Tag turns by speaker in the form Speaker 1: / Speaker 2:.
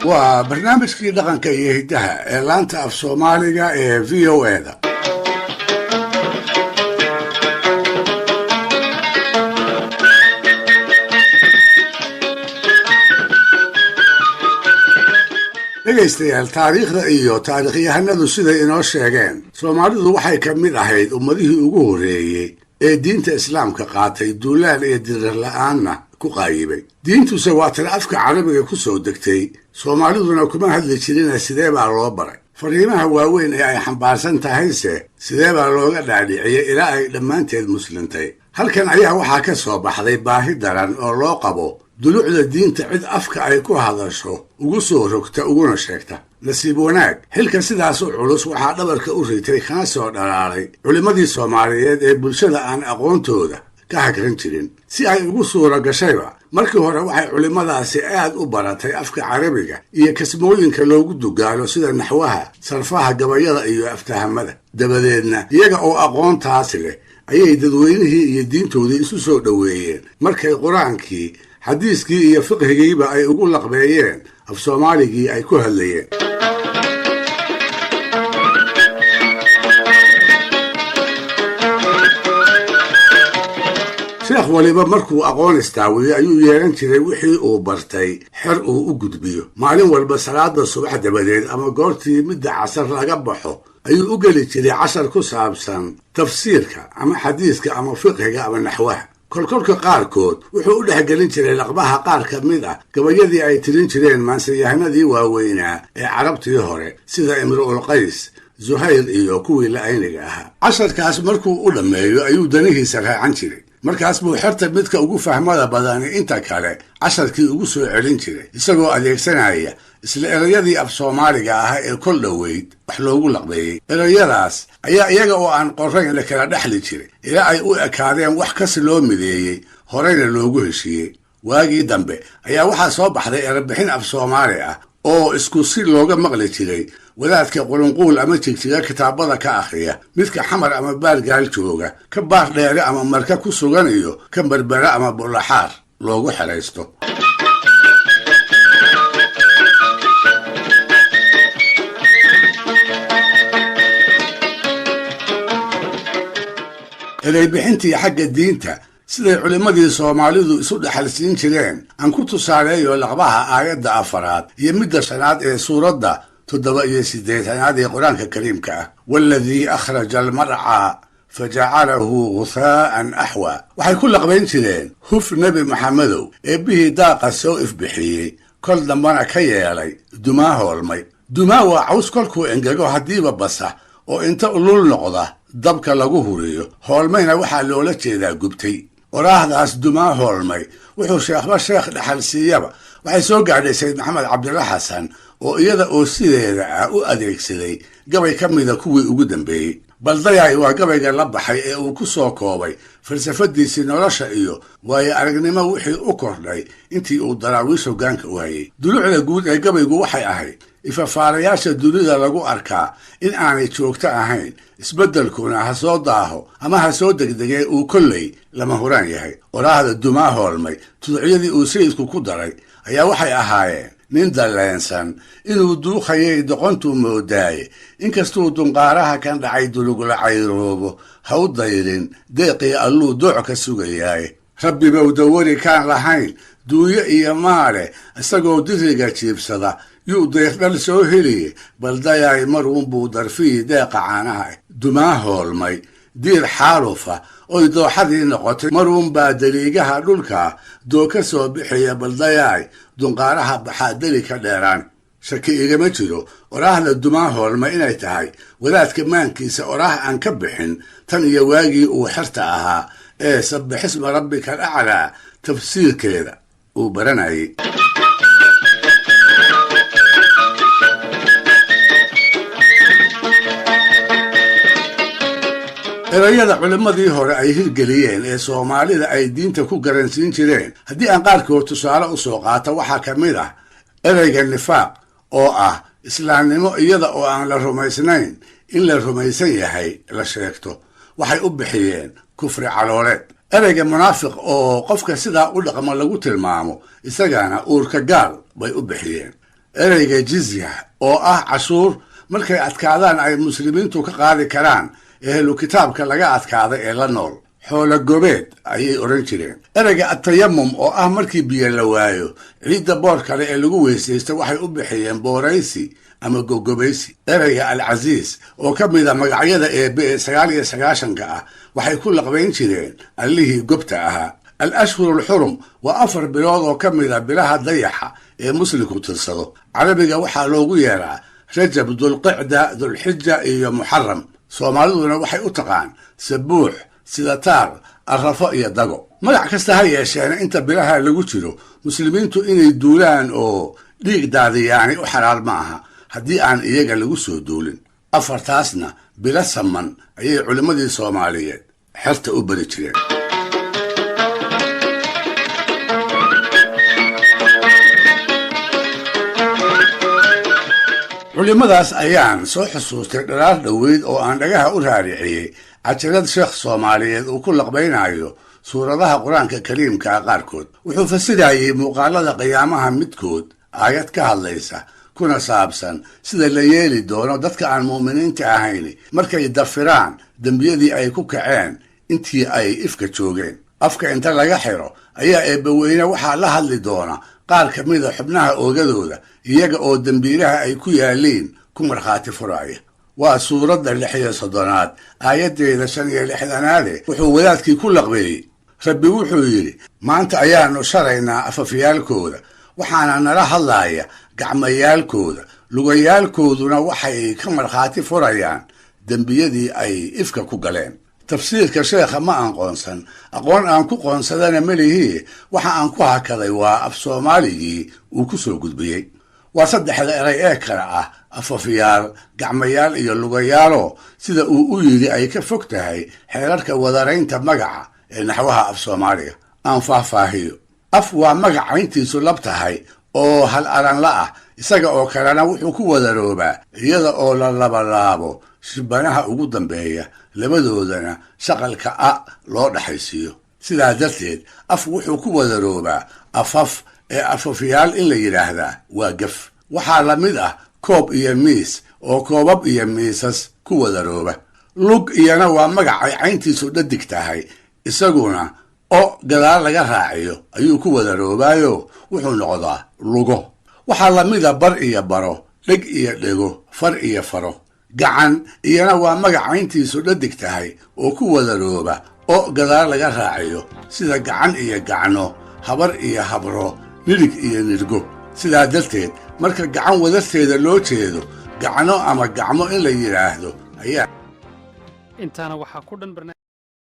Speaker 1: Waa barnaamijkii dhaqanka iyo hiddaha ee laanta af Soomaaliga ee VOA-da. Dhegaystayaal, taariikhda iyo taariikhyahanadu siday inoo sheegeen, Soomaalidu waxay ka mid ahayd ummadihii ugu horreeyey ee diinta Islaamka qaatay, duulaan iyo dirir la-aanna ku qaayibay. Diintuse waa tan afka Carabiga ku soo degtay, Soomaaliduna kuma hadli jirina, sidee baa loo baray? Fariimaha waaweyn ee ay xambaarsan tahayse sidee baa looga dhaadhiciyey ilaa ay dhammaanteed muslintay? Halkan ayaa waxaa ka soo baxday baahi daran oo loo qabo dulucda diinta cid afka ay ku hadasho ugu soo rogta uguna sheegta. Nasiib wanaag, xilka sidaas u culus waxaa dhabarka u ritay kana soo dhalaalay culimmadii Soomaaliyeed ee bulshada aan aqoontooda ka hagran jirin. Si ay ugu suura gashayba, markii hore waxay culimmadaasi aad u baratay afka Carabiga iyo kasmooyinka loogu dugaalo, sida naxwaha, sarfaha, gabayada iyo aftahamada. Dabadeedna iyaga oo aqoontaas leh ayay dadweynihii iyo diintoodii isu soo dhoweeyeen markay Qur-aankii, xadiiskii iyo fiqhigiiba ay ugu laqbeeyeen af Soomaaligii ay ku hadlayeen. Sheekh waliba markuu aqoon istaawiyo ayuu yeelan jiray wixii uu bartay xer uu u gudbiyo. Maalin walba salaada subax dabadeed ama goortii midda casar laga baxo ayuu u geli jiray cashar ku saabsan tafsiirka ama xadiiska ama fiqhiga ama naxwaha. Kolkolka qaarkood wuxuu u dhexgelin jiray laqbaha qaar ka mid ah gabayadii ay tirin jireen maansayahanadii waaweynaa ee Carabtii hore, sida Imru'ulqays, Zuhayr iyo kuwii la-ayniga ahaa. Casharkaas markuu u dhammeeyo ayuu danihiisa raacan jiray. Markaas buu xerta midka ugu fahmada badani inta kale casharkii ugu soo celin jiray, isagoo adeegsanaya isla erayadii af Soomaaliga ah ee kol dhoweyd wax loogu laqbeeyey. Erayadaas ayaa iyaga oo aan qorayn la kala dhexli jiray ilaa ay u ekaadeen wax kasi loo mideeyey, horeyna loogu heshiiyey. Waagii dambe ayaa waxaa soo baxday erebixin af Soomaali ah oo isku si looga maqli jiray wadaadka Qulunquul ama Jigjiga kitaabada ka akhriya, midka Xamar ama Baargaal jooga, ka Baar Dheere ama Marka ku sugan iyo ka Berbere ama Bulaxaar loogu xeraysto. Ereybixintii xagga diinta siday culimmadii Soomaalidu isu dhexalsiin jireen aan ku tusaaleeyo laqbaha aayadda afaraad iyo midda shanaad ee suuradda 87aad ee Qur-aanka Kariimka ah: "Waaladii akhraja almarcaa fajacalahu guhaa'an axwa." Waxay ku laqbayn jireen: "Huf, Nebi Maxamedow, eebbihii daaqa soo ifbixiyey, kol dambana ka yeelay dumaa hoolmay." Dumaa waa caws kolkuu engego haddiiba basa oo inta ulul noqda dabka lagu huriyo. Hoolmayna waxaa loola jeedaa gubtay. Oraahdaas dumaa hoolmay wuxuu sheekhba sheekh dhexalsiiyaba waxay soo gaadhay Sayid Maxamed Cabdilla Xasan oo iyada oo sideeda ah u adeegsaday gabay ka mida kuwii ugu dambeeyey. Baldayaay waa gabayga la baxay ee uu ku soo koobay falsafadiisii nolosha iyo waayo aragnimo wixii u kordhay intii uu Daraawiish hoggaanka u hayay. Dulucda guud ee gabaygu waxay ahayd ifafaalayaasha dunida lagu arkaa in aanay joogto ahayn, isbeddelkuna ha soo daaho ama ha soo degdegee uu kolley lama huraan yahay. Oraahda dumaa hoolmay tuducyadii uu sayidku ku daray ayaa waxay ahaayeen: "Nin dalleensan inuu duukhayay doqontuu moodaaye, inkastuu dunqaaraha kan dhacay dulugla cayroobo, ha u dayrin deeqii Alluu dooc ka sugayaaye. Rabbibow dawari kaan lahayn duunyo iyo maale, isagoo diriga jiibsada yuu dayrdhal soo heliye, baldayaay maruunbuu darfiyi deeqa caanaha. Dumaa hoolmay diir xaalufa oy dooxadii noqotay, maruunbaa daliigaha dhulka doo ka soo bixiya, baldayaay dunqaaraha baxaa deli ka dheeraan." Shaki igama jiro oraahda dumaa hoolma inay tahay wadaadka maankiisa oraah aan ka bixin tan iyo waagii uu xerta ahaa ee "Sabbixisma rabbika alaclaa" tafsiirkeeda uu baranayay. Erayada culimmadii hore ay hirgeliyeen ee Soomaalida ay diinta ku garansiin jireen haddii aan qaarkood tusaale u soo qaato, waxaa ka mid ah ereyga nifaaq oo ah islaamnimo iyada oo aan la rumaysnayn in la rumaysan yahay la sheegto. Waxay u bixiyeen kufri calooleed. Ereyga munaafiq oo qofka sidaa u dhaqmo lagu tilmaamo, isagana uurka gaal bay u bixiyeen. Ereyga jizya oo ah cashuur markay adkaadaan ay muslimiintu ka qaadi karaan ehlu kitaabka laga adkaaday ee la nool, xoolo gobeed ayay odhan jireen. Ereyga atayamum oo ah markii biyo la waayo ciidda boor kale ee lagu weysaysto, waxay u bixiyeen booraysi ama gogobaysi. Ereyga Alcasiis oo ka mid a magacyada Eebe ee 99-ka ah, waxay ku laqbayn jireen allihii gobta ahaa. Al ashhuru alxurum waa 4 bilood oo ka mid a bilaha dayaxa ee muslimku tirsado. Carabiga waxaa loogu yeeraa Rajab, Dulqicda, Dulxija iyo Muxaram. Soomaaliduna waxay u taqaan Sabuux, Sidataar, Arrafo iyo Dago. Magac kasta ha yeesheena, inta bilaha lagu jiro muslimiintu inay duulaan oo dhiig daadiyaani u xalaal ma aha, haddii aan iyaga lagu soo duulin. Afartaasna bilo saman ayay culimmadii Soomaaliyeed xerta u bari jireen. Culimmadaas ayaan soo xusuustay dhalaar dhoweyd oo aan dhagaha u raariciyey cajalad sheekh Soomaaliyeed uu ku laqbaynayo suuradaha Qur-aanka Kariimkaa qaarkood. Wuxuu fasirayey muuqaalada qiyaamaha midkood aayad ka hadlaysa, kuna saabsan sida la yeeli doono dadka aan mu'miniinta ahayn markay dafiraan dembiyadii ay ku kaceen intii ay ifka joogeen. Afka inta laga xiro ayaa Eebbaweyne waxaa la hadli doona qaar ka mida xubnaha oogadooda, iyaga oo dembiilaha ay ku yaalliin ku markhaati furaya. Waa suuradda 36aad, aayaddeeda 65aade. Wuxuu wadaadkii ku laqbeeyey: Rabbi wuxuu yidhi, maanta ayaannu sharaynaa afafyaalkooda, waxaana nala hadlaaya gacmayaalkooda, lugayaalkooduna waxay ka markhaati furayaan dembiyadii ay ifka ku galeen. Tafsiirka sheekha ma aqoonsan, aqoon aan ku qoonsadana melihii. Waxa aan ku hakaday waa af Soomaaligii uu ku soo gudbiyey. Waa saddexda eray ee kale ah afafyaal, gacmayaal iyo lugayaalo, sida uu u yidhi ay ka fog tahay xeerarka wadaraynta magaca ee naxwaha af Soomaaliga. Aan faahfaahiyo. Af waa magac cayntiisu lab tahay oo hal aranla ah. Isaga oo kalena wuxuu ku wadaroobaa iyada oo la labalaabo shibanaha ugu dambeeya, labadoodana shaqalka a loo dhaxaysiiyo. Sidaa darteed af wuxuu ku wadaroobaa afaf, ee afafyaal in la yidhaahdaa waa gef. Waxaa la mid ah koob iyo miis oo koobab iyo miisas ku wadarooba. Lug iyana waa magac ay cayntiisu dhadig tahay, isaguna o gadaal laga raaciyo ayuu ku wadaroobaayo, wuxuu noqdaa lugo. Waxaa lamida bar iyo baro, dheg iyo dhego, far iyo faro. Gacan iyana waa magac cayntiisu dhadig tahay oo ku wadarooba o gadaal laga raaciyo, sida gacan iyo gacno, habar iyo habro, nidhig iyo nidhgo. Sidaa darteed marka gacan wadarteeda loo jeedo, gacno ama gacmo in la yidhaahdo ayaa
Speaker 2: Intaana waxaa ku dhan.